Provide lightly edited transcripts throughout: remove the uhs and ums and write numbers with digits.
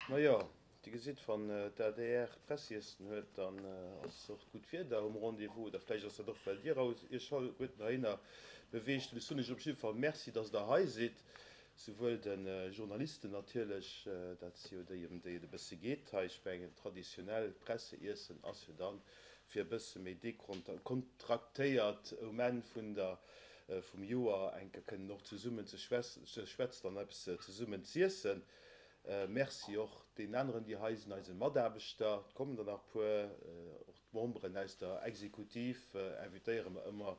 Majo, Dir gesitt, wann d'ADR Pressiessen huet, dann ass och d'gutt Wieder um Rendez-vous. Oder vläicht ass dat och, well Dir Iech alleguerten heihinner beweegt hutt. Ech soen Iech op jidde Fall Merci, dass Der hei sidd, souwuel de Journalisten natierlech, dat si jo déi, ëm déi et e bësse geet hei. Ech mengen, traditionell Presseiessen ass jo dann, fir e bësse méi dekontraktéiert um Enn vun der, vum Joer eng Kéier kënnen och zesummen ze schwätzen an eppes zesummen z'iessen. Merci och deenen aneren, déi hei sinn, eise Mataarbechter, et kommen der nach e puer, och d'Memberen aus der Exekutiv invitéiere mer ëmmer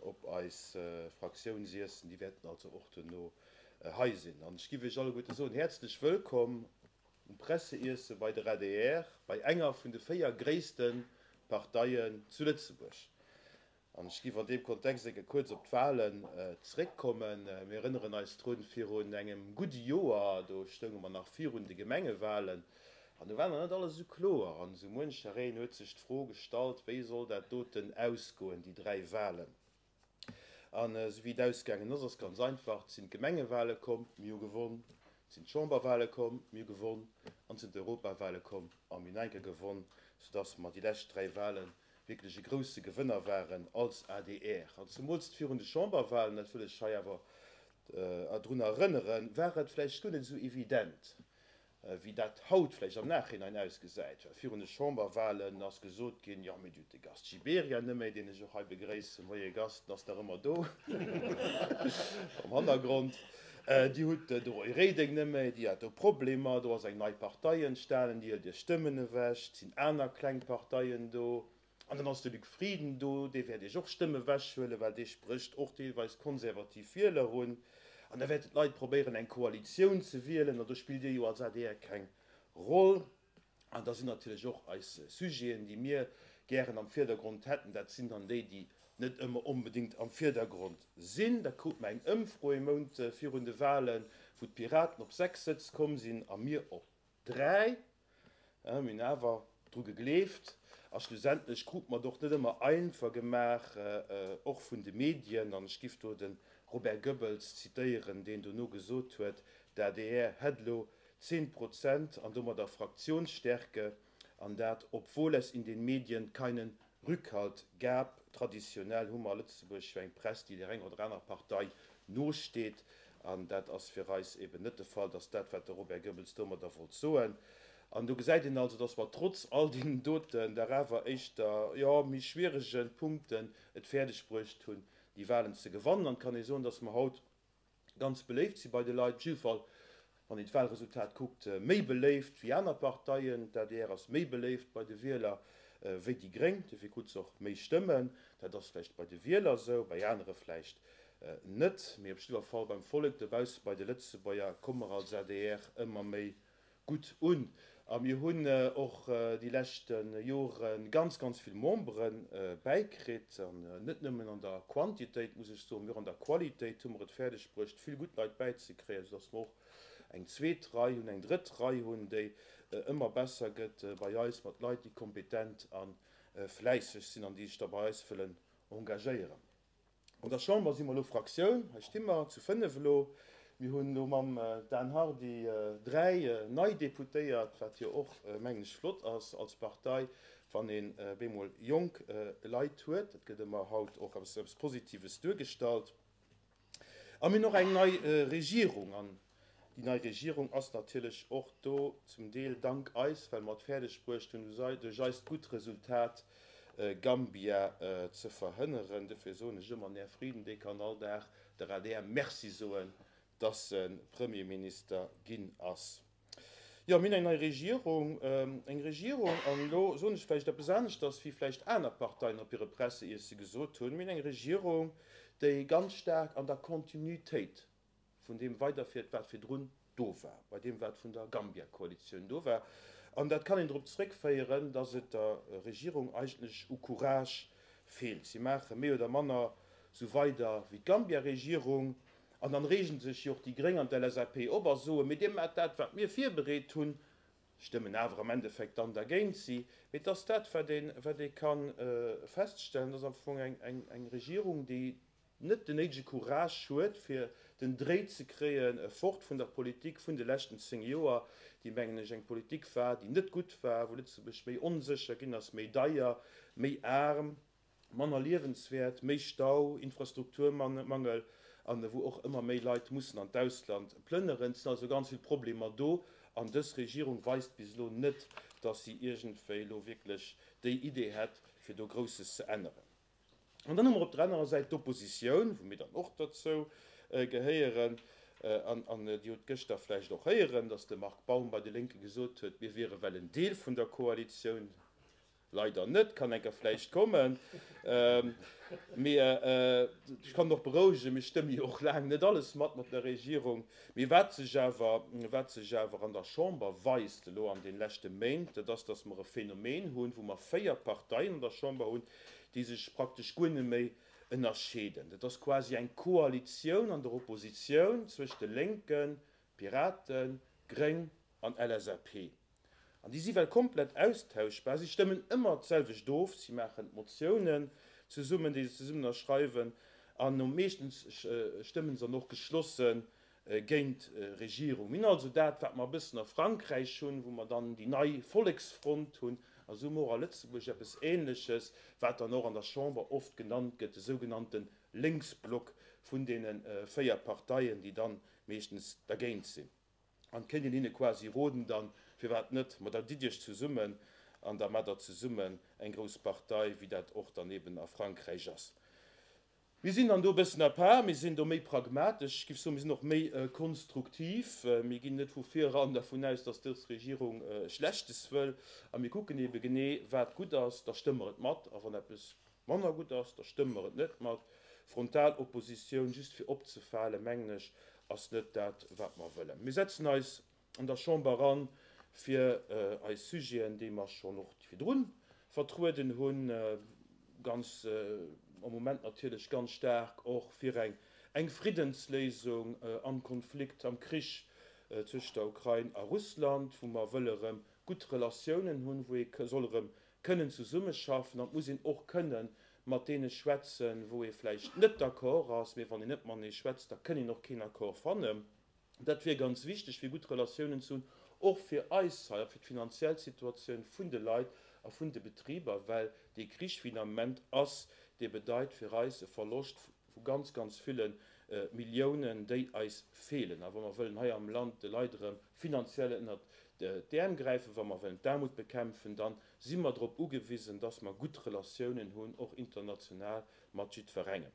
op eis Fraktiounsiessen, déi wäerten also och duerno hei sinn. An ech giff Iech alleguerte soen, häerzlech wëllkomm um Presseiesse bei der adr, bei enger vun de 4 gréisste Parteien zu Lëtzebuerg. An ech géif an deem Kontext enke kuerz op d'Wahlen zréckkommen. Mir erënneren eis drun, virun engem gudde Joer, do stounge mer nach virun de Gemengewahlen, an do war nach net alles esou kloer. An esou muenchereen huet sech d'Fro gestallt, Wéi soll dat doten ausgoen, déi dräi Wahlen? An esou wéi et ausgaangen ass, ass ganz einfach, Et sinn d'Gemengewahle komm, mir hu gewonn. Et sinn d'Chamberwahle komm, mir hu gewonn. An et sinn d'Europawahle komm a mir hunn enke gewonn, soudass mer déi lescht dräi Wahlen wierklech e grousse Gewënner waren als adr. An zemools virun de Chamberwahlen, dat wëll ech hei awer drun erënneren, war et vläicht guer net esou evident, wéi dat haut vläicht am Nachhinein ausgesäit. Well virun de Chamberwahlen ass gesot ginn, jo, mee Dir hutt de Gast Gibéryen net méi, deen ech och hei begréissen. Moie Gast, en ass nach ëmmer do am Hannergrond. Dir hutt de Roy Reding net méi, déi hat do Problemer, do ass eng nei Partei entstanen, déi hëlt Iech Stëmmen ewech, et sinn aner kleng Parteien do. An dann ass de Luc Frieden do, dee wäert Iech och Stëmme ewechhuelen, well dee sprécht och deelweis konservativ Wieler un. An da wäerten d'Leit probéieren, eng Koalitioun ze wielen, an do spillt Dir jo als adr keng Roll. An da sinn natierlech och eis Sujeten, déi mir gären am Virdergrond hätten, dat sinn dann déi, déi net ëmmer onbedéngt am Virdergrond sinn. Da krute mer eng Ëmfro ee Mount virun de Wahlen, wou d'Piraten op 6 Sëtz komm sinn a mir op 3. Mir hunn awer dru gegleeft a schlussendlech krute mer et och net ëmmer einfach gemaach, och vun de Medien, an ech giff do de Robert Goebbels zitéieren, deen dono gesot huet, d'ADR hätt elo 10 Prozent an domadder Fraktionsstärke, an dat obwohl es in den Medien keinen Rückhalt gab. Traditionell hu mer a Lëtzebuerg jo eng Press, déi där enger oder anerer Partei nosteet, an dat ass fir eis eben net de Fall. Dat ass dat, wat de Robert Goebbels domadder wollt soen. An do gesäit een also, dass mer trotz all deenen doten, dach awer éischter, jo, méi schwierege Punkten et fäerdeg bruecht hunn, déi Wahlen ze gewannen. An et kann ee soen, dass mer haut ganz beléift si bei de Leit, op jidde Fall wann een d'Wahlresultat kuckt, méi beléift wéi aner Parteien. D'adr ass méi beléift bei de Wieler wéi déi Gréng, dofir krut se och méi Stëmmen. Dat ass vläicht bei de Wieler esou, bei anere vläicht net, mee op jidder Fall beim Vollek dobausse, bei de Lëtzebuerger, komme mer als adr ëmmer méi gutt un. A mir hunn och déi leschte Jore ganz, ganz vill Membere bäikritt. An net nëmmen an der Quantitéit, muss ech soen, mee och an der Qualitéit hu mer et fäerdeg bruecht, vill gutt Leit bäizekréien, soudass mer och eng zweet Rei hunn, eng drëtt Rei hunn, déi ëmmer besser gëtt bei eis, mat Leit, déi kompetent a fläisseg sinn an déi sech da bei eis wëllen engagéieren. An der Chamber si mer elo Fraktioun, hei sti mer zu 5 elo. Mir hunn elo mam Dan Hardy 3 nei Deputéiert, wat jo och, mengen ech, flott ass als Partei, wann een bemol jonk Leit huet. Dat gëtt ëmmer haut och als eppes Positives duergestallt. A mir hunn och eng nei Regierung. An déi nei Regierung ass natierlech och do zum Deel dank eis, well mer et fäerdeg bruecht hunn, duerch eist gutt Resultat Gambia ze verhënneren. Dofir soen ech ëmmer, den Här Frieden, dee kann all Dag der adr Merci soen, dass e Premierminister ginn ass. Jo, mir hunn eng nei Regierung, eng Regierung, an elo soen ech vläicht eppes aneschters, wéi vläicht aner Parteien op hire Presseiesse gesot hunn, mir hunn eng Regierung, déi ganz staark an der Kontinuitéit vun deem weiderfiert, wat virdrun do war, bei deem, wat vun der Gambia-Koalitioun do war. An dat kann een drop zréckféieren, dass et der Regierung eigentlech u Courage feelt. Si maache méi oder manner sou weider wéi d'Gambia-Regierung. An dann reegen sech jo och déi Gréng an d'LSAP op a soen, mee dir maacht dat, wat mir virbereet hunn, stëmmen awer am Endeffekt dann dergéint si. Mee et ass dat, wat ee, wat ee ka feststellen, et ass am Fong eng, eng, eng Regierung, déi net den néidege Courage huet, fir. den Dréi ze kréien, fort vun der Politik vun de leschten 10 Joer, déi, mengen ech, eng Politik war, déi net gutt war, wou Lëtzebuerg méi onsécher ginn ass, méi deier, méi aarm, manner liewenswäert, méi Stau, Infrastrukturmangel an wou och ëmmer méi Leit mussen an d'Ausland plënneren. Et sinn also ganz vill Problemer do an dës Regierung weist bis elo net, dass si iergendwéi elo wierklech déi Idee hätt, fir do Grousses ze änneren. An dann hu mer op der anerer Säit d'Oppositioun, wou mir dann och derzou gehéieren. An Dir hutt gëschter vläicht och héieren, dass de Marc Baum bei de Lénke gesot huet, mir wiere well en Deel vun der Koalitioun. Leider net, kann enker vläicht kommen. Mee ech kann och berouegen, mir stëmme jo och laang net alles mat mat der Regierung. Mee wat sech awer, wat sech awer an der Chamber weist elo an de leschte Méint, dat ass, dass mer e Phänomen hunn, wou mer 4 Parteien an der Chamber hunn, déi sech praktesch guer net méi ënnerscheeden. Dat ass quasi eng Koalitioun an der Oppositioun zwëscht de Lénken, Piraten, Gréng an LSAP. An déi si well komplett austauschbar. Si stëmmen ëmmer d'selwecht of, si maachen d'Motiounen zesummen, déi se zesummen ënnerschreiwen, an meeschtens stëmmen se dann och geschlosse géint d'Regierung. Mir hunn also dat, wat mer e bëssen a Frankräich hunn, wou mer dann déi nei Volleksfront hunn, a sou hu mer och a Lëtzebuerg eppes Ähnleches, wat dann och an der Chamber oft genannt gëtt, de sougenannte Lénksblock vun deene 4 Parteien, déi dann meeschtens dergéint sinn. An et kéint een hinne quasi roden dann, firwat net, ma da ditt Iech zesummen an da maacht Der zesummen eng grouss Partei, wéi dat och dann eben a Frankräich ass. Mir sinn dann do e bëssen à part, mir sinn do méi pragmatesch, ech géif soen, mir sinn och méi konstruktiv. Mir ginn net vu vir eran dervun aus, dass dës Regierung Schlechtes wëll a mir kucken ebe genee, wat gutt ass, da stëmme mer et mat a wann eppes manner gutt ass, da stëmme mer et net mat. Frontal Oppositioun just fir opzefalen, mengen ech, ass net dat, wat mer wëllen. Mir setzen eis an der Chamber eran, fir eis Sujeten, déi mer schonn och virdru vertrueden hunn, ganz am Moment natierlech ganz staark och fir eng eng Friddensléisung am Konflikt, am Krich zwëscht der Ukrain a Russland, wou mer wëlle rëm gutt Relatiounen hunn, wou ee soll erëm kënnen zesummeschaffen. An et muss een och kënne mat deene schwätzen, wou ee vläicht net d'accord ass, mee wann een net matenee schwätzt, da kënn een och keen Accord fannen. Dat wier ganz wichteg, fir gutt Relatiounen ze hunn, och fir eis hei a fir d'finanziell Situatioun vun de Leit a vun de Betriber, well dee Krich, wéi en am Moment ass, dee bedeit fir eis e Verloscht vu ganz, ganz ville Milliounen, déi eis feelen. A wa mer wëllen hei am Land de Leit erëm finanziell ënnert d'Äerm gräifen, wa mer wëllen d'Aarmut bekämpfen, da si mer drop ugewisen, dass mer gutt Relatiounen hunn, och international mat jiddwerengem.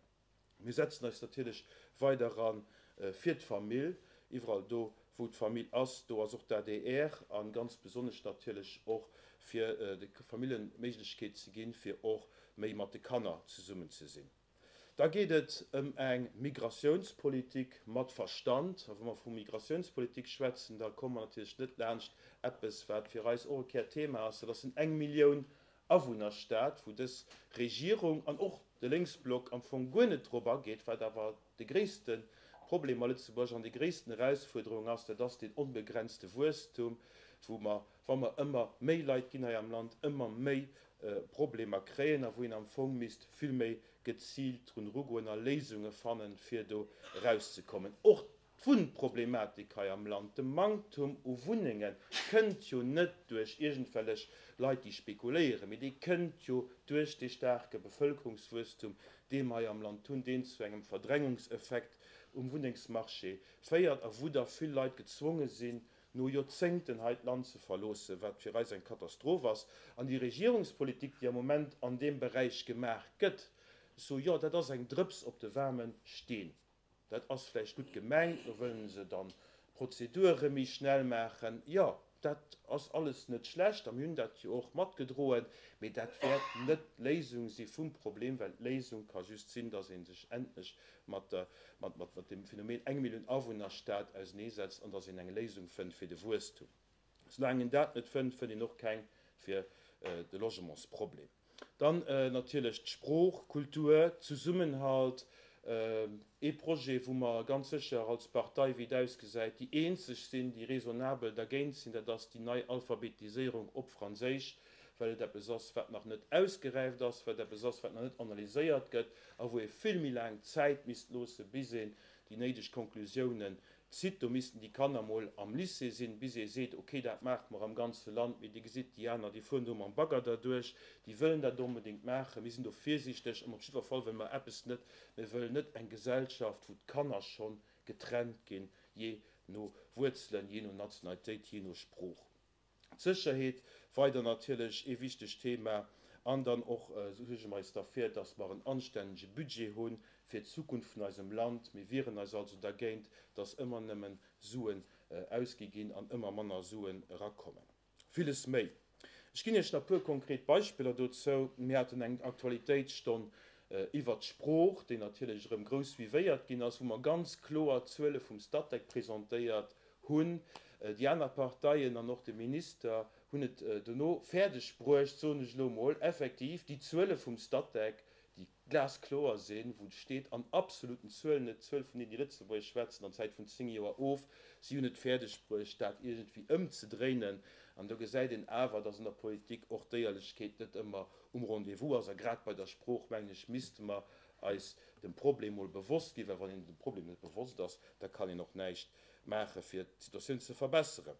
Mir setzen eis natierlech weider a fir d'Famill. Iwwerall do, wou d'Famill ass, do ass och d'ADR. A ganz besonnesch natierlech och fir de Famillen d'Méiglechkeet ze ginn, fir och méi mat de Kanner zesummen ze sinn. Da geet et ëm eng Migratiounspolitik mat Verstand. A wa mer vu Migratiounspolitik schwätzen, da komme mer natierlech net laanscht eppes, wat fir eis och e Kärthema ass, dat ass den eng Millioun Awunnerstad, wou dës Regierung an och de Lénksblock am Fong guer net drop ageet, wat awer de gréisste Problem a Lëtzebuerg an déi gréissten Erausfuerderung ass, dat ass deen onbegrenzte Wuesstum, wou mer, wa mer ëmmer méi Leit ginn hei am Land, ëmmer méi Problemer kréien a wou een am Fong misst vill méi geziilt drun erugoen a Léisunge fannen, fir do erauszekommen. Och D'Wunnproblematik hei am Land, de Manktum u Wunnenge kënnt jo net duerch iergendwellech Leit, déi spekuléieren, mee dee kënnt jo duerch dee staarke Bevëlkerungswuesstum, dee mer hei am Land hunn, deen zu engem Verdrängungseffekt um Wunnengsmarché féiert a wou da vill Leit gezwonge sinn, no Joerzéngten hei d'Land ze verloossen, wat fir eis eng Katastroph ass. An déi Regierungspolitik, déi am Moment an deem Beräich gemaach gëtt, ech soe jo, dat ass eng Drëps op de waarme Steen. Dat ass vläicht gutt gemengt, do wëllen se dann d'Prozedure méi schnell maachen. Jo, dat ass alles net schlecht a mir hunn dat jo och matgedroen, mee dat wäert net d'Léisung si vum Problem, well d'Léisung ka just sinn, dass ee sech endlech mat der, mat, mat dem Phänomen eng Millioun Awunnerstad auseneesetzt an dass een eng Léisung fënnt fir de Wuesstum. Soulaang een dat net fënnt, fënnt een och keng fir de Logementsproblem. Dann natierlech d'Sprooch, Kultur, Zesummenhalt, ee Projet, wou mer ganz sécher als Partei, wéi et ausgesäit, déi eenzeg sinn, déi raisonnabel dergéint sinn, dat ass déi nei Alphabetiséierung op Franséisch, well et eppes ass, wat nach net ausgeräift ass, wat eppes ass, wat nach net analyséiert gëtt a wou ee vill méi laang Zäit misst loosse bis een. déi néideg Konklusiounen zitt. Do missten déi Kanner mol am Lycée sinn, bis ee seet, okay, dat maache mer am ganze Land. Mee Dir gesitt, déi aner, déi fueren do mam Bagger derduerch, déi wëllen dat onbedéngt maachen. Mir sinn do virsiichteg an op jiddwer Fall wëlle mer eppes net, mir wëllen net eng Gesellschaft, wou d'Kanner schonn getrennt ginn, jee no Wuerzelen, jee no Nationalitéit, jee no Sprooch. D'Sécherheet, weider natierlech ee wichtegt Thema. An dann och suerge mer eis derfir, dass mer en anstännege Budget hu fir d'Zukunft vun eisem Land. Mir wieren eis also dergéint, dass ëmmer nëmmen Suen ausgi ginn an ëmmer manner Suen erakommen. Villes méi. Ech ginn Iech nach e puer konkret Beispiller dozou. Mir haten eng Aktualitéitsstonn iwwert d'Sprooch, déi natierlech erëm grouss suivéiert ginn ass, wou mer ganz kloer d'Zuele vum Statec presentéiert hunn. Déi aner Parteien an och de Minister hunn et dono fäerdeg bruecht, soen ech elo emol, effektiv déi Zuele vum Statec, déi glaskloer sinn, wou steet an absoluten Zuelen, net d'Zuel vun deenen, déi Lëtzebuergesch schwätzen, an Zäit vun 10 Joer of, si hunn et fäerdeg bruecht, dat iergendwéi ëmzedréinen. An do gesäit een awer, dass an der Politik och d'Éierlechkeet net ëmmer um Rendez-vous ass. A grad bei der Sprooch, mengen ech, misste mer eis dem Problem mol bewosst ginn, well wann een dem Problem net bewosst ass, da kann een och näischt maache fir d'Situatioun ze verbesseren.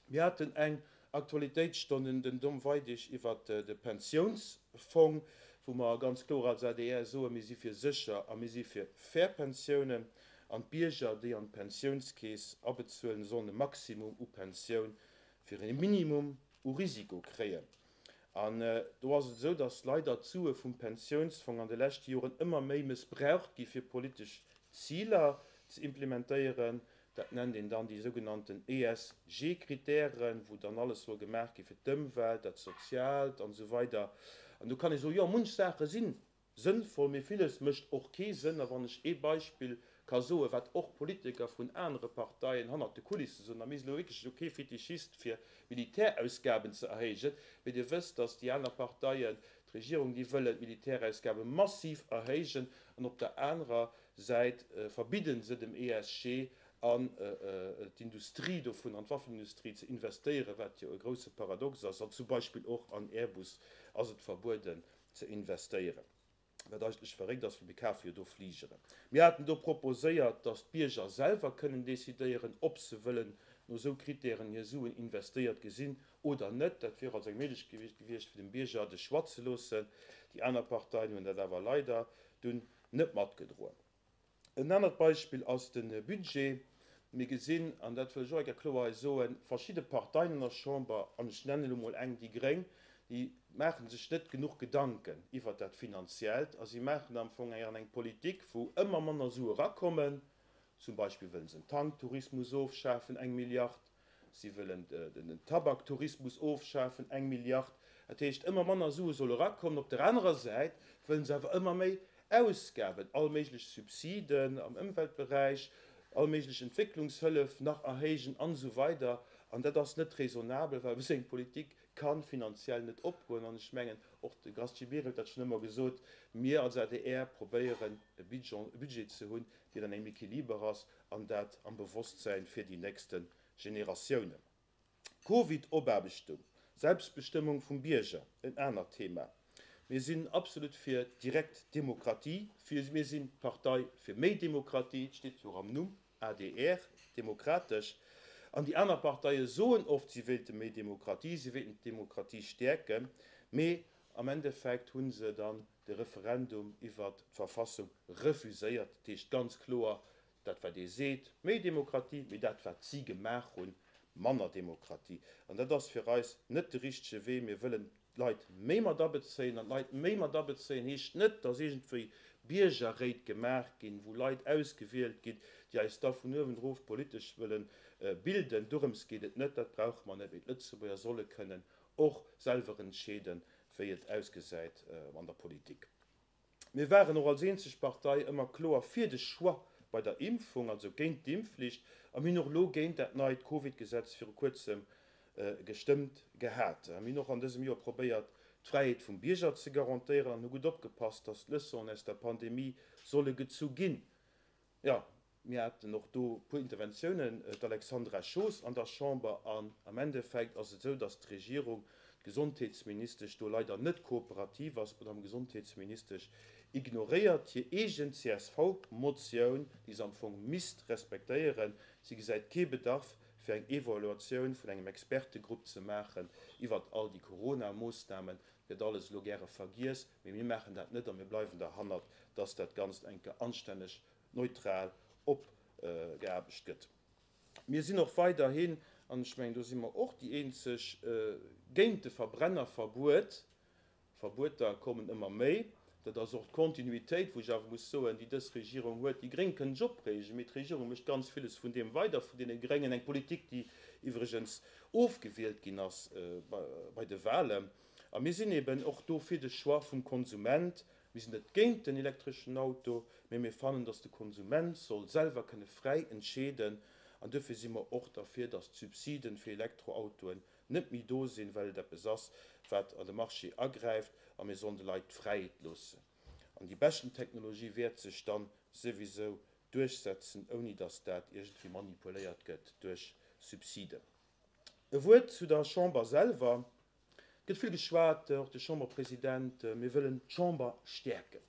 Mir haten eng Aktualitéitsstonn, den Dom Weidig, iwwert de Pensiounsfong, wou mer ganz kloer als adr soen, mir si fir sécher a mir si fir fair Pensiounen an d'Bierger, déi an d'Pensiounskeess abezuelen, sollen e Maximum u Pensioun fir e Minimum u Risiko kréien. An do ass et esou, datt leider d'Sue vum Pensiounsfong an de leschte Joren ëmmer méi mëssbraucht gi fir politesch Ziler ze implementéieren. Dat nennt een dann déi sougenannten ESG-Kritären, wou dann alles soll gemaach gi fir d'Ëmwelt, dat Soziaalt an esou weider. An do kann ee soen, jo, munch Saache sinn Sënnvoll, mee villes mécht och kee Sënn. A wann ech ee Beispill ka soen, wat och Politiker vun anere Parteien hannert de Kulisse soen, a mir sinn elo wierklech elo kee Fetischist fir Militärausgaben ze erhéijen, mee Dir wësst, datt déi aner Parteien, d'Regierung, déi wëllen d'Militärausgabe massiv erhéijen an op der anerer Säit verbidde se dem ESG an d'Industrie dovun, an d'Waffenindustrie ze investéieren, wat jo e grousse Paradox ass. An zum Beispill och an Airbus ass et verbueden, ze investéieren, wat eigentlech verréckt ass, well mir kafe jo do Fligeren. Mir haten do proposéiert, datt d'Bierger selwer kënnen decidéieren, ob se wëllen no esou Kritären hir Suen investéiert gesinn oder net. Dat wier also eng Méiglechkeet gewiescht, fir dem Bierger de Choix ze loossen. Déi aner Parteien hunn dat awer leider dunn net matgedroen. En anert Beispill ass de Budget. Mir gesinn, an dat wëll ech och eng Kéier kloer hei soen, verschidde Parteien an der Chamber, an ech nennen elo mol eng, déi gréng, déi maache sech net genuch Gedanken iwwert dat Finanziellt a si maachen am Fong eng eng Politik, wou ëmmer manner Sue erakommen. Zum Beispill wëllen se den Tanktourismus ofschafen, eng Milliard. Si wëllen den Tabaktourismus ofschafen, eng Milliard. Dat heescht, ëmmer manner Sue solle erakommen. Op der anerer Säit wëllen se awer ëmmer méi Ausgaben, all méiglech Subsiden am Ëmweltberäich, all méiglech Entwécklungshëllef nach erhéijen an esou weider. An dat ass net raisonnabel, well esou eng Politik ka finanziell net opgoen. An ech mengen, och de Gast Gibéryen huet dat schonn ëmmer gesot, mir als adr probéieren e Budget ze hunn, deen an engem Equiliber ass an dat am Bewosstsäin fir déi nächste Generatiounen. Covid-Opaarbechtung, Selbstbestëmmung vum Bierger, en anert Thema. Mir sinn absolut fir direkt Demokratie, fir, mir sinn d'Partei fir méi Demokratie, et steet jo och am Numm, adr, demokratesch. An déi aner Parteie soen oft, si wéilte méi Demokratie, si wéilten d'Demokratie stäerken, mee am Endeffekt hu se dann de Referendum iwwert d'Verfassung refuséiert. Dat heescht ganz kloer, dat wat ee seet, méi Demokratie, mee dat wat si gemaach hunn, manner Demokratie. An dat ass fir eis net de richtege Wee. Mir wëllen d'Leit méi mat abezéien. An d'Leit méi mat abezéien heescht net, datt iergendwéi Biergerréit gemaach ginn, wou Leit ausgewielt ginn, déi eis da vun uewen erof politesch wëlle bilden. Dorëms geet et net, dat brauche mer net. Mee d'Lëtzebuerger solle kënnen och selwer entscheeden, wéi et ausgesäit an der Politik. Mir waren och als eenzeg Partei ëmmer kloer fir de Choix bei der Impfung, also géint d'Impfflicht, a mir hunn och elo géint dat neit Covid-Gesetz viru kuerzem gestëmmt gehat. Mir hunn och an dësem Joer probéiert, d'Fräiheet vum Bierger ze garantéieren an hu gutt opgepasst, dass d'Leçonen aus der Pandemie solle gezu ginn. Jo, mir haten och do e puer Interventiounen, d'Alexandra Schoos an der Chamber. An am Endeffekt ass et esou, datt d'Regierung, d'Gesondheetsministesch do leider net kooperativ ass, d'Madame Gesondheetsministesch. Ignoréiert hir eegen CSV-Motioun, déi se am Fong misst respektéieren. Si gesäit kee Bedarf, fir eng Evaluatioun vun engem Expertegrupp ze maachen iwwert all déi Corona-Moossnamen. Gëtt alles elo gäre vergiess, mee mir maachen dat net a mir bleiwen derhannert, dass dat Ganzt eng Kéier anstänneg neutral opgeaarbecht gëtt. Mir sinn och weiderhin, an ech mengen, do si mer och déi eenzeg, géint de Verbrennerverbuet. Verbueter kommen ëmmer méi. Dat ass och d'Kontinuitéit, wou ech awer muss soen, déi dës Regierung huet. Déi Gréng kënnen sech opreegen, mee d'Regierung mécht ganz villes vun deem weider vun deene Gréngen, eng Politik, déi iwwregens ofgewielt ginn ass bei de Wahlen. A mir sinn eben och do fir de Choix vum Konsument. Mir sinn net géint den elektreschen Auto, mee mir fannen, dass de Konsument soll selwer kënne fräi entscheeden. An duerfir si mer och derfir, dass d'Subsiden fir Elektroautoen net méi do sinn, well et eppes ass, wat an de Marché agräift, a mir sollen de Leit d'Fräiheet loossen. An déi beschten Technologie wäert sech dann souwisou duerchsetzen, ouni datt dat iergendwéi manipuléiert gëtt duerch Subsiden. E Wuert zu der Chamber selwer. Et gëtt vill geschwat, och de Chamberpresident, mir wëllen d'Chamber stäerken.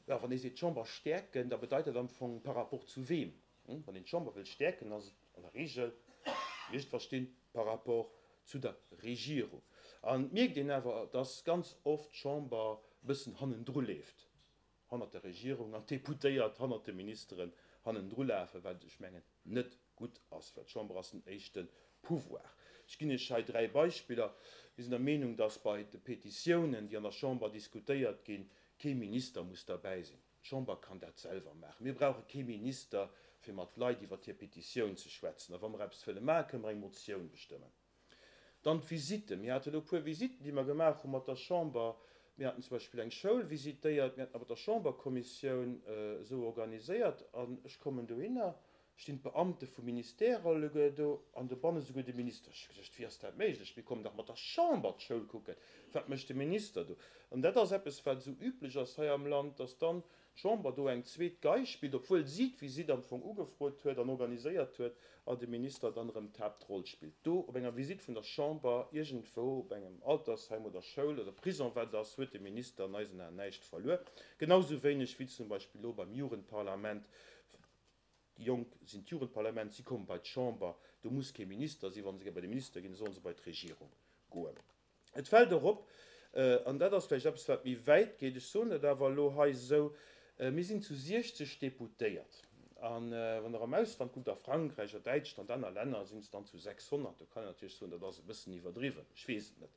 Jo, wann ee seet d'Chamber stäerken, da bedeit dat am Fong par rapport zu weem? Wann een d'Chamber wëllt stäerken, ass et an der Regel, wéi ech et verstinn, par rapport zu der Regierung. An et mierkt een awer, dass ganz oft d'Chamber e bëssen hannendru leeft, hannert der Regierung, an d'Deputéiert hannert de Ministeren hannendru lafen, wat ech mengen net gutt ass, well d'Chamber ass den éischte Pouvoir. Ech ginn Iech hei dräi Beispiller. Mir sinn der Meenung, dass bei de Petitiounen, déi an der Chamber diskutéiert ginn, kee Minister muss derbäi sinn. D'Chamber kann dat selwer maachen. Mir brauche kee Minister, fir mat Leit iwwer hir Petitioun ze schwätzen. A wa mer eppes wëlle maachen, kënne mer eng Motioun bestëmmen. Dann d'Visitten. Mir hate elo e puer Visitten, déi mer gemaach hu mat der Chamber. Mir haten zum Beispill eng Schoul visitéiert. Mir haten awer der Chamberkommissioun esou organiséiert. An ech kommen dohinner, stinn d'Beamte vum Ministère alleguer do an dobanne souguer de Minister. Ech hu gesot, Wéi ass dat méiglech? Mir kommen dach mat der Chamber d'Schoul kucken. Wat mécht de Minister do? An dat ass eppes, wat esou üblech ass hei am Land, dass dann d'Chamber do eng zweet Gei spillt, obwuel si d'Visitt am Fong ugefrot huet an organiséiert huet, an de Minister dann erëm d'Haaptroll spillt. Do op enger Visitt vun der Chamber iergendwou op engem Altersheim oder Schoul oder Prison, wat ass, huet de Minister an eisen Aen näischt verluer. Genau sou wéineg wéi zum Beispill elo beim Jugendparlament. Déi Jonk sinn d'Jugendparlament, si komme bei d'Chamber, do muss kee Minister sinn. Wa se gär bei de Minister ginn, da solle se bei d'Regierung goen. Et fält och op, an dat ass vläicht eppes, wat méi wäit geet, ech soen dat awer elo hei esou, Mir sinn zu 60 Deputéiert. A wann Der am Ausland kuckt, a Frankräich, a Däitschland, aner Länner, sinn se dann zu 600. Do kann een natierlech soen, dat ass e bëssen iwwerdriwwen, ech weess et net.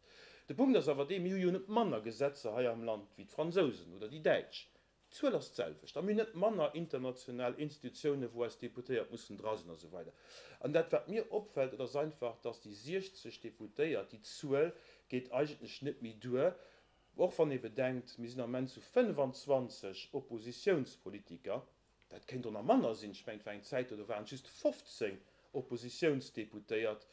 De Punkt ass awer dee, Mir hu jo net manner Gesetzer hei am Land wéi d'Fransousen oder déi Däitsch. D'Zuel ass d'selwecht a mir hunn net manner international Institutiounen, wou eis Deputéiert mussen dra sinn a sou weider. An dat, wat mir opfält, dat ass einfach, dass déi 60 Deputéiert, déi Zuel geet eigentlech net méi duer, och wann ee bedenkt, mir sinn am Ament zu 25 Oppositiounspolitiker, Dat kéint och nach manner sinn. Ech mengen, et war eng Zäit, do waren et just 15 Oppositiounsdeputéiert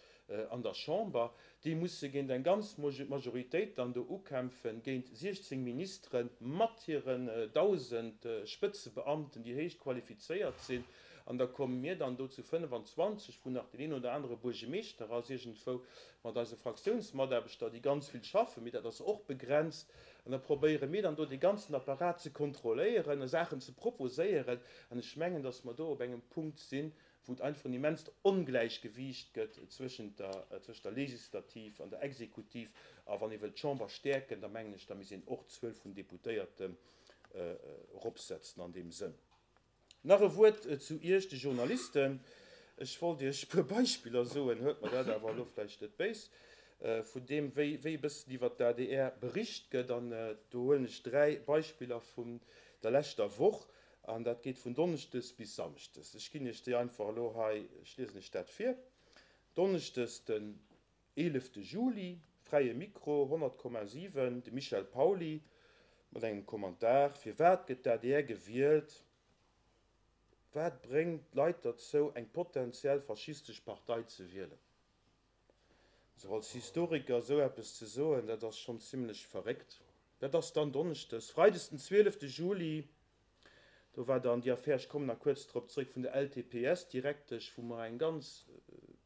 an der Chamber. Déi musse géint eng ganz Majoritéit dann do ukämpfen, géint 16 Ministere mat hiren 1.000 Spëtzebeamten, déi héich qualifizéiert sinn. An da komme mir dann do zu 25, wou nach deen een oder anere Buergemeeschter ass iergendwou, mat eise Fraktiounsmataarbechter, déi ganz vill schaffen, mee dat ass och begrenzt. An da probéiere mir dann do dee ganzen Apparat ze kontrolléieren a Saachen ze proposéieren. An ech mengen, datt mer do op engem Punkt sinn, wou et einfach en immenst Ongläichgewiicht gëtt zwëschent der, zwëschent der Legislativ an der Exekutiv. A wann ee wëllt d'Chamber stäerken, da mengen ech, da misst een och d'Zuel vun Deputéierten eropsetzen an deem Sënn. Nach e Wuert zu Iech, de Journalisten. Ech wollt Iech e puer Beispiller soen, huelt mer dat awer elo vläicht net béis, vun deem, wéi e bëssen iwwert d'ADR bericht gëtt. An do huelen ech dräi Beispiller vun der leschter Woch, an dat geet vun Donneschdes bis Samschdes. Ech ginn Iech déi einfach elo hei, ech liesen Iech dat vir. Donneschdes den Eelefte Juli, Fräie Mikro, 100,7, De Michel Pauly mat engem Kommentar, Firwat gëtt d'ADR gewielt? Wat bréngt d'Leit derzou, eng potentiell faschistesch Partei ze wielen? Also als Historiker esou eppes ze soen, dat ass schonn zimlech verréckt. Dat ass dann Donneschdes. Freides den 12 Juli, Do war dann déi Affär, ech kommen nach kuerz drop zréck, vun der LTPS-Direktesch, wou mer eng ganz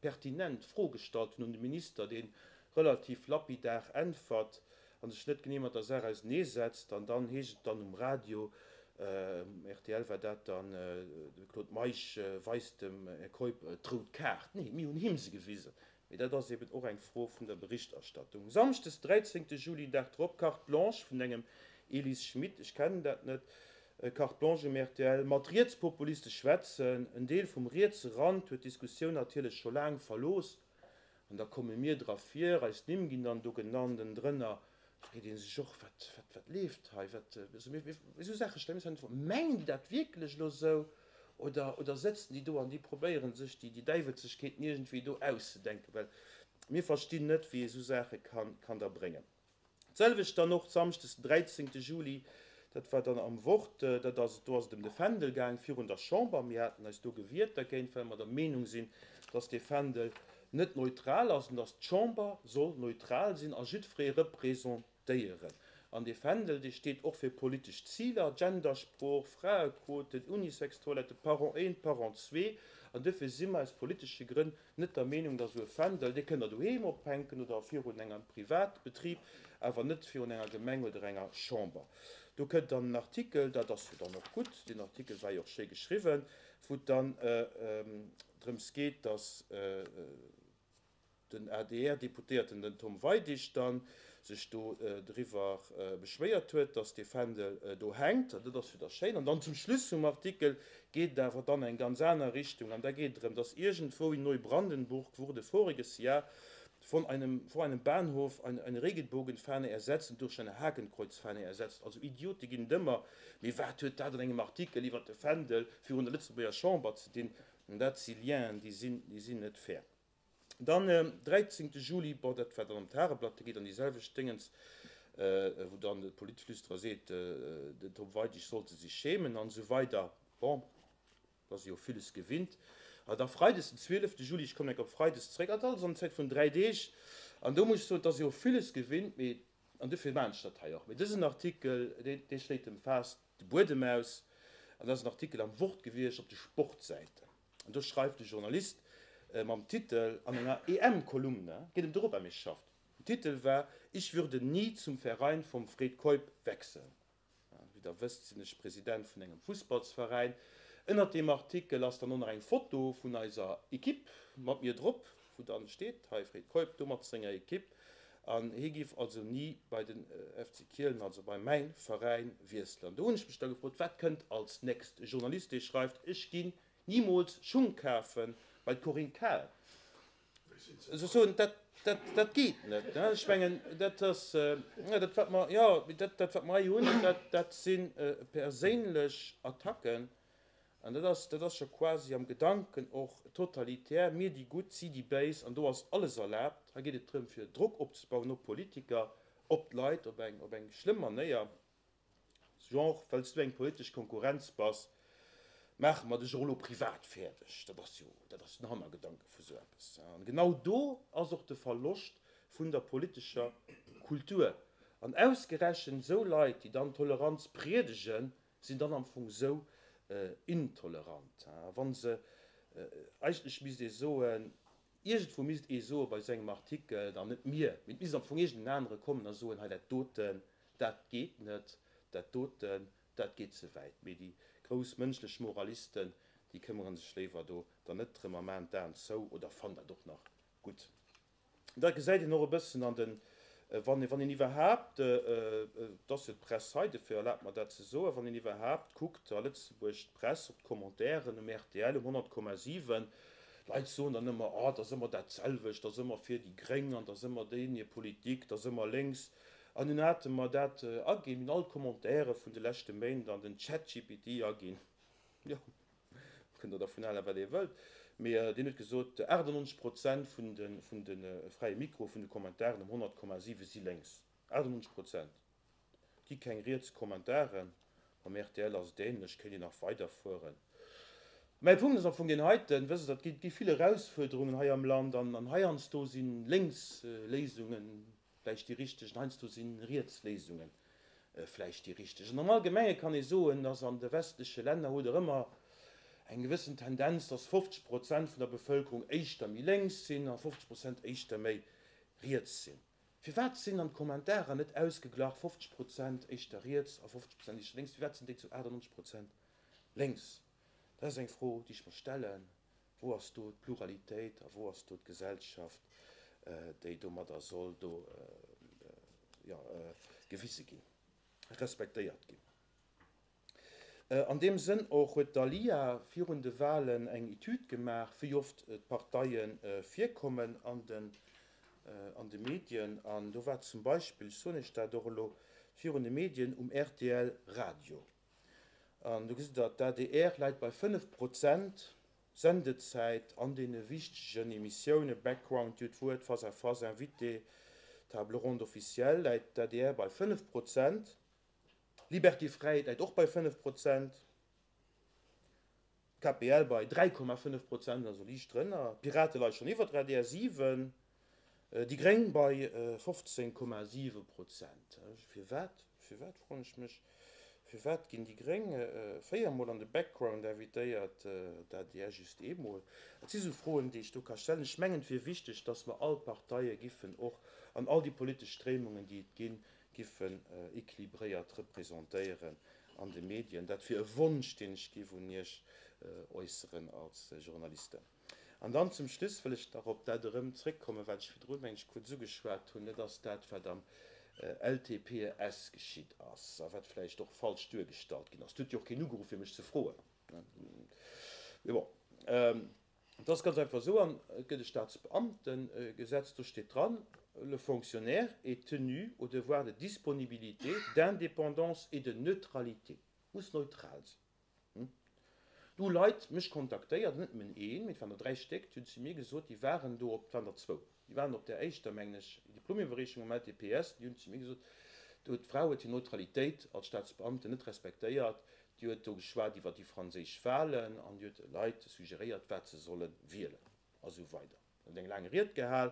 pertinent Fro gestallt hunn un de Minister, dee relativ lapidar äntwert. A sech net genee mat der Saach auseneesetzt. An dann heescht et dann um Radio, um rtl war dat dann, de Claude Meisch weist dem Här Keup d'rout Kaart. Nee, mir hunn him se gewisen. Mee dat ass eben och eng Fro vun der Berichterstattung. Samschdes 13 Juli, Dag drop, Carte blanche vun engem Elise Schmit, ech kennen dat net, Carte blanche um rtl, mat Rietspopuliste schwätzen. En Deel vum rietse Rand huet d'Diskussioun natierlech scho laang verlooss. An da komme mir dra vir, eis Nimm ginn dann do genannt, an drënner freet ee sech och, wat, wat, wat leeft hei, wat, also mir, mir, esou Saache stelle mir eis dann d'Fro, mengen déi dat wierklech elo esou oder, oder sëtzen déi do an déi probéiere sech déi, déi Däiwelzegkeeten iergendwéi do auszedenken, well mir verstinn net, wéi ee esou Saache kann, kann da bréngen. D'selwecht dann och samschdes den 13 Juli, dat war dann am Wort, dat ass, do ass et ëm de Fändel gaang virun der Chamber. Mir haten eis do gewiert dergéint, well mer der Meenung sinn, dass dee Fändel net neutral ass an dass d'Chamber soll neutral sinn a jiddweree representéieren. An dee Fändel, dee steet och fir politesch Ziler, Gendersprooch, Fraequoten, Unisex-Toiletten, Parent 1, Parent 2. An duerfir si mer aus politesche Grënn Net der Meenung, dass esou e Fändel, dee kënnt der doheem ophänken oder virun engem Privatbetrib, awer net virun enger Gemeng oder enger Chamber. Do kënnt dann en Artikel, dat ass jo dann och gutt, deen Artikel war jo och schéi geschriwwen, wou et dann drëms geet, dass den ADR-Deputéierten, den Tom Weidig, dann sech do driwwer beschwéiert huet, dass dee Fändel do hänkt, an dat ass jo da schéin. An dann zum Schluss vum Artikel geet et awer dann eng ganz aner Richtung, an da geet et drëm, dass irgendwo in Neubrandenburg wurde voriges Jahr von einem, vor einem Bahnhof eine, eine Regenbogenfahne ersetzt und durch eine Hakenkreuzfahne ersetzt. Also Idiote ginn et ëmmer, mee wat huet dat an engem Artikel iwwert de Fändel virun der Lëtzebuerger Chamber ze dinn? Dat si Lienen, déi sinn, déi sinn net fair. Dann 13 Juli, bon dat war dann am Tageblatt, da geet an déi selwecht Déngens, wou dann de Politflüsterer seet, den Tom Weidig sollte sich schämen an esou weider. Bon, da ass ee jo villes gewinnt. A da Freides den 12 Juli, ech kommen enk op Freides zréck, dat alles an Zäit vun 3 Deeg, an do muss ech soen, et ass jo villes gewinnt, mee, an dofir maachen ech dat hei och, mee dësen Artikel, dee, dee schléit dem Faass de Buedem aus, an dat ass en Artikel am Wort gewiescht op de Sportsäiten. An do schreift de Journalist mam Titel an enger EM-Kolumne, geet em d'Europa Meeschterschaft, den Titel war Ich würde nie zum Verein vom Fred Keup wechseln. Wéi der wësst, sinn ech President vun engem Fussballsveräin. Ënnert deem Artikel ass dann och nach eng Foto vun eiser Equipe mat mir drop, wou dann steet, hei Fred Keup do mat senger Equipe. An hie giff also ni bei den FC Kielen, also bei mäin Veräin, wiesselen. An do hunn ech mech da gefrot, wat kënnt als nächst? E Journalist, dee schreift, ech ginn nimools Schung kafen bei d'Corinne Cahen. Ech soen, dat, dat, dat geet net. Ech mengen, dat ass, dat wat mer, jo, dat, dat wat mer hei hunn, dat, dat si perséinlech Attacken. An dat ass, dat ass scho quasi am Gedanken och totalitär, mir déi Gutt, si déi Béis, an do ass alles erlaabt. Hei geet et drëm, fir Drock opzebauen op Politiker, op d'Leit, op eng, op eng schlëmm Manéier, genre, well s du eng politesch Konkurrenz bass, maache mer dech och elo privat fäerdeg. Dat ass jo, dat ass den Hannergedanke vu sou eppes. An genau do ass och de Verloscht vun der politescher Kultur. An ausgerechent esou Leit, déi dann Toleranz priedegen, sinn dann am Fong sou intolerant, wa se, eigentlech misst ee soen, iergendwou misst ee soe bei sou engem Artikel, an net mir, mee et misst am Fong iergend en anere kommen a soen, hei dat doten, dat geet net, dat doten, dat geet ze wäit. Mee déi grouss mënschlech Moralisten, déi këmmere sech léiwer do dann net drëm a maachen d'Aen zou oder fannen dat och nach gutt. Dat gesäit een och e bëssen an den, wann een, wann een iwwerhaapt, et ass jo d'Press hei, dofir erlaabt mer dat ze soen, wann een iwwerhaapt kuckt a Lëtzebuerg d'Press, op d'Commentairen um rtl um 100,7, d'Leit soen dann ëmmer, oh, et ass ëmmer dat selwecht, et ass ëmmer fir déi Gréng an et ass ëmmer déi hir Politik, et ass ëmmer lénks. An dunn hate mer dat aginn, mir hunn all d'Commentairen vun de leschte Méint an den ChatGPT aginn, jo. Kënnt der dervun halen, wat Dir wëllt, mee deen huet gesot, 98 Prozent vun de vun de fräie Mikroe, vun de Kommentaren um 100,7 si lénks. 98 Prozent! Et gi keng riets Kommentaren. Mam rtl ass et ähnlech, kéint een nach weiderfueren. Mäi Punkt ass am Fong deen heiten, wësst Der, et gi vill Erausfuerderungen hei am Land an heiansdo si lénks Léisungen vläicht déi richteg an heiansdo si riets Léisunge vläicht déi richteg. An am Allgemenge kann ee soen, dass an de westleche Länner hutt Der ëmmer eng gewëssen Tendenz, dass 50 Prozent vun der Bevëlkerung éischter méi lénks sinn a 50 Prozent éischter méi riets sinn. Firwat sinn an d'Kommentarer net ausgeglach 50 Prozent éischter riets a 50 Prozent éischter lénks? Firwat sinn déi zu 98 Prozent lénks? Dat ass eng Fro, déi ech mer stellen. Wou ass do d'Pluralitéit a wou ass do d'Gesellschaft, déi domadder soll do, jo, gewise ginn, respektéiert ginn? An deem Sënn och huet d'ALIA virun de Wahlen eng Etüd gemaach, wéi oft d'Parteie virkommen an de Medien. An do war zum Beispill, ech soen Iech dat och elo virun de Medien, um rtl Radio. An do gesitt Der, d'ADR läit bei 5 Prozent Sendezäit an deene wichtegen Emissioune Background, Dir hutt d'Wuert, Face à face, Invité, Table ronde officielle, läit d'ADR bei 5 Prozent. Liberté Fräiheet läit och bei 5 Prozent, d'KPL bei 3,5 Prozent, also liicht drënner, d'Pirate leie schonn iwwer der adr 7, déi Gréng bei 15,7 Prozent. Firwat, firwat, froen ech mech, firwat ginn déi Gréng 4 Mol an de Background invitéiert, d'ADR just eemol? Dat si sou Froen, déi ech do ka stellen. Ech mengen, et wier wichteg, datt mer all d'Parteie giffen och an all déi politesch Stréimungen, déi et ginn, giffen équilibréiert representéieren an de Medien. Dat wier e Wonsch, deen ech giff un Iech äusseren als Journalisten. An dann zum Schluss wëll ech nach op dat erëm zréckkommen, wat ech virdrun, meng ech, kuerz ugeschwat hunn. Dat ass dat, wat am LTPES geschitt ass a wat vläicht och falsch duergestallt ginn ass. Et huet jo och keen ugeruff, fir mech ze froen. Mee bon. Et ass ganz einfach esou, an et gëtt e Staatsbeamtengesetz, do steet dran, Le fonctionnaire est tenu au devoir de disponibilité, d'indépendance et de neutralité. Muss neutral sinn. Do hu Leit mech kontaktéiert, net nëmmen een, mee et waren der dräi Stéck, déi hunn zu mir gesot, déi waren do op, et waren der zwou, déi waren op där éischter, mengen ech, Diplomiwwerreechung am LTPS, déi hunn zu mir gesot, do d'Fra huet hir Neutralitéit als Staatsbeamten net respektéiert, Déi huet do geschwat iwwer déi franséisch Wahlen an déi huet de Leit suggeréiert, wat se solle wielen a sou weider. Huet eng laang Ried gehal.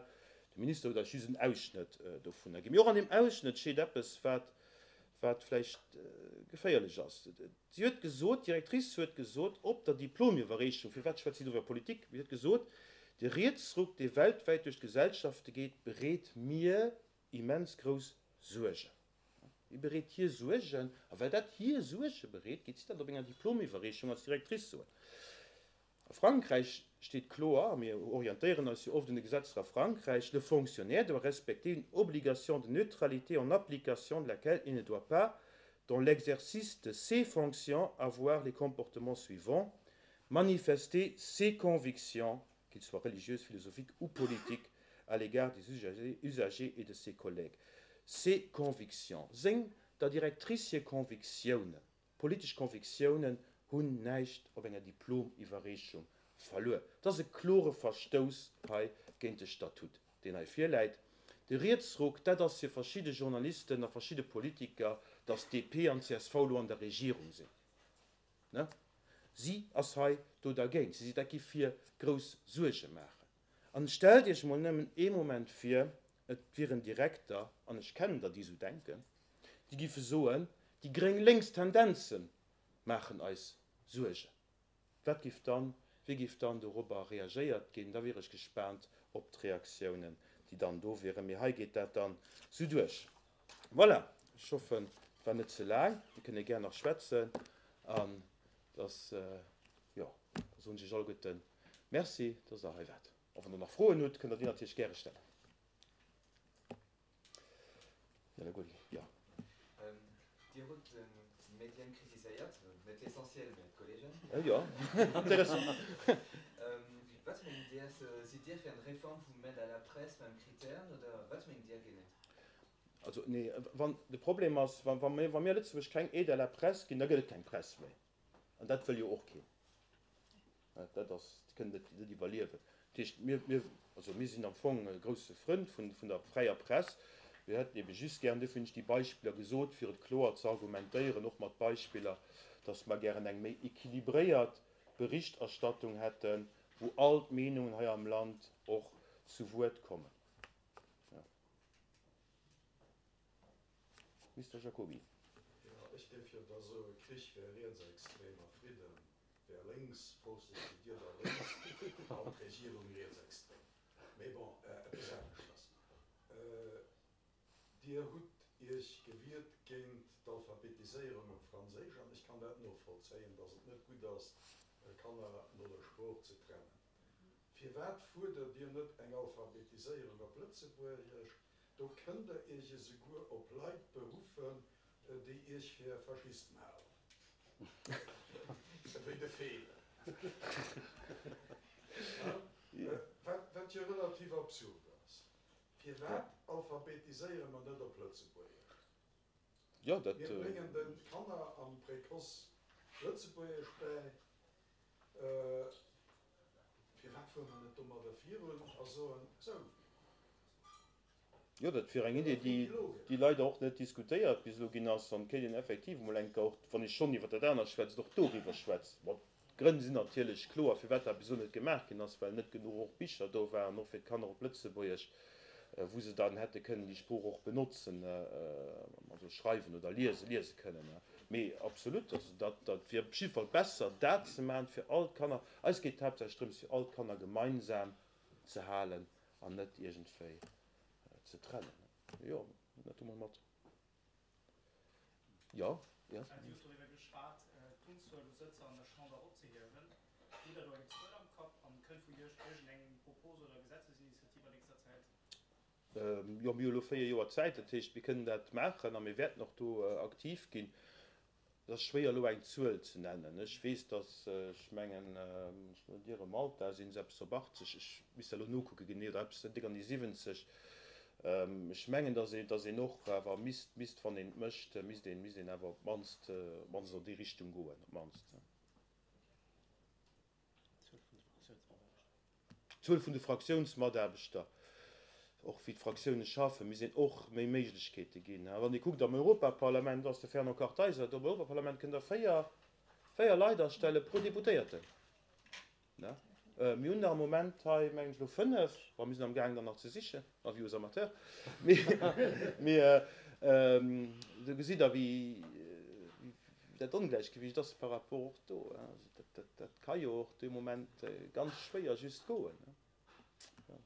De Minister huet eis just en Ausschnëtt dovunner ginn. Mee och an deem Ausschnëtt steet eppes, wat, wat vläicht geféierlech ass. Si huet gesot, d'Directrice huet gesot op der Diplomiwwerreechung, firwat schwätzt si do iwwer Politik, mee si huet gesot, de Rietsruck, dee weltwäit duerch d'Gesellschafte geet, bereet mir immens grouss Suergen. Hie bereet hir Suergen, a well dat hir Suerge bereet, geet si dat op enger Diplomiwwerreechung als Directrice soen. A Frankräich steet kloer, a mir orientéieren eis jo oft un de Gesetzer a Frankräich, Le fonctionnaire doit respecter une obligation de neutralité en application de laquelle il ne doit pas, dans l'exercice de ses fonctions, avoir les comportements suivants, manifester ses convictions, qu'ils soient religieuses, philosophiques ou politiques, à l'égard des usagers et de ses collègues. Ses convictions, seng, der Directrice hir Convictiounen, politesch Convictiounen hunn näischt op enger Diplomiwwerreechung verluer. Et ass e klore Verstouss hei géint de Statut, deen hei virläit. De Rietsruck, dat ass fir verschidde Journalisten a verschidde Politiker, datt DP an csv elo an der Regierung sinn. Ne? Si ass hei do dergéint. Si seet, dat giff hir grouss Suerge maachen. An stellt Iech emol nëmmen ee Moment vir, et wier en Direkter, an ech kennen der, déi esou denken, déi giffe soen, déi gréng-lénks Tendenze maachen eis Suergen. Wat giff dann, wéi giff dann dorobber reagéiert ginn? Da wier ech gespaant op d'Reaktiounen, déi dann do wieren. Mee hei geet dat dann esou duerch. Voilà, ech hoffen, et war net ze laang. Mir kënne gär nach schwätzen an dass, jo, da soen ech Iech alleguerten Merci, dass Der hei waart. A wann Der nach Froen hutt, kënnt Der déi natierlech gäre stellen. Jo. Dir hutt d'Medien kritiséiert, net l'essentiel, mä d'Kollegen. Jo, intéressant. Wat mengt Dir, sidd Dir fir eng Reform vum Aide à la presse mam Critèren oder wat mengt Dir genee? Also nee, wann de Problem ass, wa mir wa mir a Lëtzebuerg keng Aide à la presse ginn, da gëtt et keng Press méi. An dat wëll jo och keen. Dat ass, dat kënnt net net iwwerliewen. Dat heescht, mir mir also mir sinn am Fong e grousse Frënd vun vun der fräier Press. Mir hätten ebe just gären, duerfir hunn ech déi Beispiller gesot, fir et kloer ze argumentéieren, och mat Beispiller, datt mer gären eng méi équilibréiert Berichterstattung hätten, wou all d'Meenungen hei am Land och zu Wuert kommen. Mister Jacoby. Jo, ech géif jo da soe Krich wär rietsextrem a Fridden wär lénks. Folglech sidd Dir da lénks an d'Regierung rietsextrem. Mee bon, eppes aneschters. Dir hutt Iech gewiert géint d'Alphabetiséierung op Franséisch, an ech kann dat novollzéien, datt et net gutt ass, Kanner no der Sprooch ze trennen. Firwat fuerdert Dir net eng Alphabetiséierung op Lëtzebuergesch? Do kënnt Der Iech esouguer op Leit beruffen, déi Iech fir Faschisten halen, wéi de Feelen. Wat jo relativ absurd ass. Firwat alphabetiséiere mer net op Lëtzebuergesch? Jo, dat. Mir bréngen de Kanner am Précoce Lëtzebuergesch bäi. Firwat fuere mer net domadder virun a soen, Sou. Jo, dat wier eng Idee, déi leider och net diskutéiert bis elo ginn ass. An et kéint een effektiv emol eng Kéier och, wann ee schonn iwwer dat anert schwätzt, och doriwwer schwätzen. Bon, d'Grënn sinn natierlech kloer, firwat dat bis elo net gemaach ginn ass, well net genuch och Bicher do waren, och fir d'Kanner op Lëtzebuergesch, wou se dann hätte kënnen déi Sprooch och benotzen, also schreiwen oder liese, liese kënnen. Mee absolut, also dat, dat wier op jidde Fall besser, dat ze maachen, fir all d'Kanner. Eis geet et haaptsächlech drëms, fir all d'Kanner gemeinsam ze halen an net iergendwéi ze trennen. Jo, dat hu mer mat. Jo, jo. Dir hutt doriwwer geschwat, d'Unzuel u Sëtzer an der Chamber eropzehiewen. Hutt Der do eng Zuel am Kapp an kënnt vun Iech iergendeng Propose oder Gesetzesinitiativ an nächster Zäit? Jo, mir hu elo 4 Joer Zäit, dat heescht, mir kënnen dat maachen a mir wäerten och do aktiv ginn. Et ass schwéier elo eng Zuel ze nennen. Ech weess, datt, ech mengen, ech no dir, am Malta sinn se eppes op 80, ech misst dat elo nokucke genee, oder eppes déck an déi 70. Ech mengen, datt een, datt een och awer misst, misst, wann een et mécht, misst een, misst een awer op d'mannst, op d'mannst an déi Richtung goen, op d'mannst. D'Zuel vun de Fraktiounsmataarbechter, och wéi d'Fraktioune schaffen, misst een och méi Méiglechkeete ginn. Wann ee kuckt am Europaparlament, ass de Fernand Kartheiser do, am Europaparlament kënnt Der 4, 4 Leit astelle pro Deputéierten. Mir hunn der am Moment hei, mengen ech, elo 5, bon, mir sinn amgaangen der nach ze sichen, avis aux amateurs, mee do gesitt Der wéi dat Ongläichgewicht ass par rapport och do. Also dat ka jo och dee Moment ganz schwéier just goen. Jo.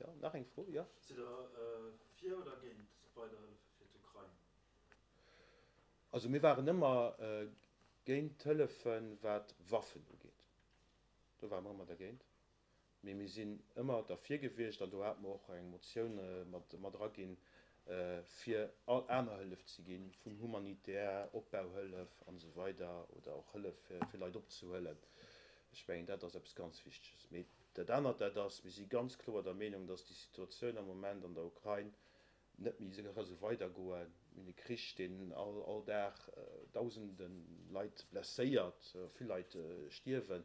Jo, nach eng Fro? Jo. Sidd Der fir oder géint weider Hëllefe fir d'Ukrain? Also mir waren ëmmer géint d'Hëllefen, wat Waffen ugeet. Do ware mer ëmmer dergéint. Mee mir sinn ëmmer derfir gewiescht, an do hate mer och eng Motioun mat eraginn, fir all aner Hëllef ze ginn, vun humanitär, Opbauhëllef an esou weider oder och Hëllef fir Leit opzehuelen. Ech mengen, dat ass eppes ganz Wichteges. Mee dat anert, dat ass, mir si ganz kloer der Meenung, dass déi Situatioun am Moment an der Ukrain net méi esou ka sou weidergoen. Mir hunn e Krich, deen all all Dag dausende Leit blesséiert, vill Leit stierwen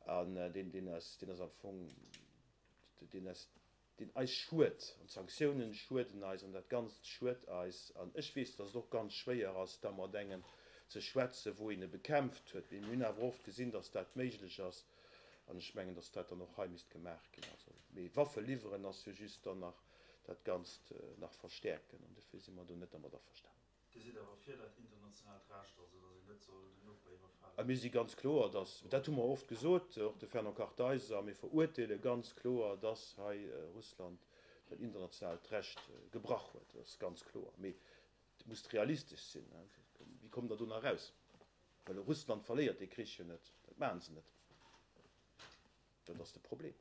an deen deen eis deen ass am Fong deen eis deen eis schued an d'Sanktiounen schueden eis an dat Ganzt schued eis. An ech weess, datt et och ganz schwéier ass, da mat engem ze schwätzen, wou een e bekämpft huet, mee mir hunn awer oft gesinn, datt dat méiglech ass an ech mengen, datt dat dann och hei misst gemaach ginn. Also, mee Waffe liwweren ass jo just dann nach dat Ganzt nach verstäerken an dofir si mer do net dermat averstanen. Dir sidd awer fir dat internationaalt Recht, also datt een net soll den Noper iwwerfalen? Mir si ganz kloer, datt, dat hu mer oft gesot, och de Fernand Kartheiser, mir verurteele ganz kloer, datt hei Russland dat internationaalt Recht gebrach huet. Dat ass ganz kloer. Mee et muss realistesch sinn. Wéi kommt Der do nach eraus? Well Russland verléiert dee Krich jo net. Dat maache se net. Dat ass de Problem.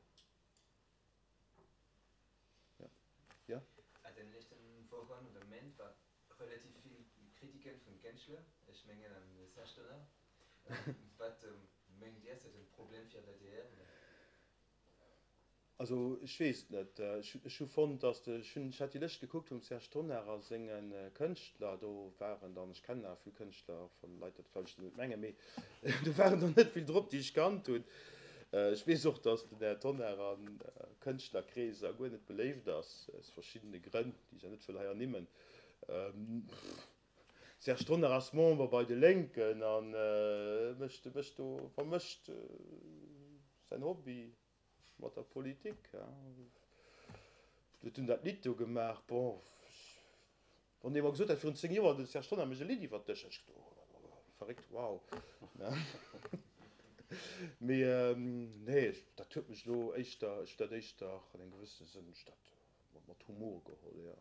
Ja. An den leschten Wochen oder Méint war relativ vill Kritiken vun Kenschtler, ech mengen an de Serge Tonnar. Wat mengt Dir, ass dat en Problem fir d'ADR oder? Also ech weess et net. Ech hu fonnt, datt de, ech hunn, ech hat déi Lëscht gekuckt vum Serge Tonnar a senge Kënschtler, do waren dann, ech kennen awer vill Kënschtler, och wann Leit dat vläicht net mengen, mee do waren der net vill drop, déi ech kannt hunn. Ech weess och, datt den Här Tonnar a Kënschtlerkreeser guer net beléift ass, aus verschiddene Grënn, déi ech awer net wëll hei ernimmen. Serge Tonnar ass Member bei de Lénken a mécht mécht do, vermëscht säin Hobby mat der Politik. Huet dunn dat Lidd do gemaach. Bon, Wann dee mer gesot hätt virun 10 Joer, de Serge Tonnar mécht e Lidd iwwer dech, hätt ech geduecht, oh, verréckt, wow. Mee nee, dat huet mech elo éischter, ech hunn dat éischter an engem gewëssene Sënn, ech dat. mat Humor geholl, jo.